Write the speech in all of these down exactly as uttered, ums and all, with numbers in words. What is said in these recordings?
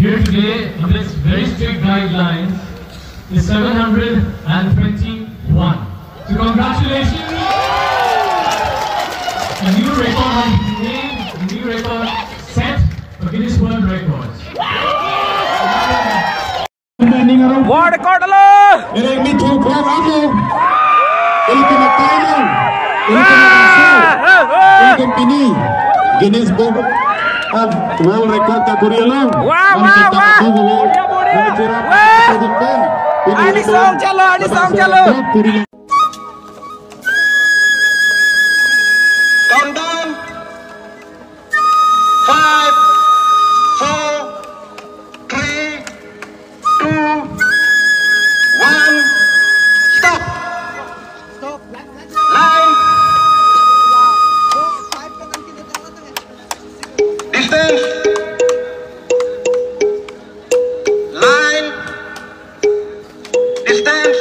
Here today, amidst very strict guidelines, is seven hundred and twenty-one. So congratulations! A new record has been made, a new record set for Guinness World Records. World record lo! Ere mi thu pho amo. Ere kena tayo. Ere kena tayo. Ere kena pini. Guinness Book of World Record ta kuri lo. Wah, wah, wah. Buria, buria. Wah. Ani song chalo, ani song chalo. Countdown. Five, four, three, two, one, stop. Line. Distance. Line. Distance.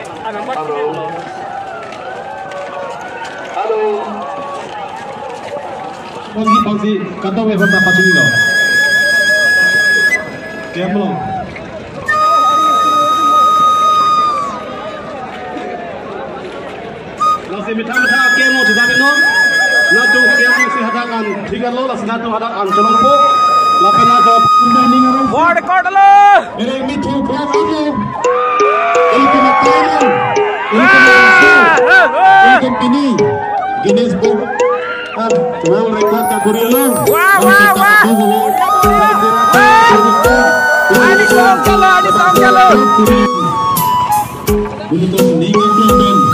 Halo. Halo. Pangsi, pangsi, kantong me banta pachini lo. Kem lo. Lasi methang methang kem lo, tidak minum. Latum kem lo si hadak an, tidak lo, lasi latum hadak an, cholong po. Lapen latum. Word record lo. Mere mithu kelas itu. Ilitum akai lo. Ilitum akai lo. Ilitum pini Guinness Book of World Record kakurilo. Wah, wah, wah. Anisong kelo, anisong kelo. Ilitum ning aklong pen.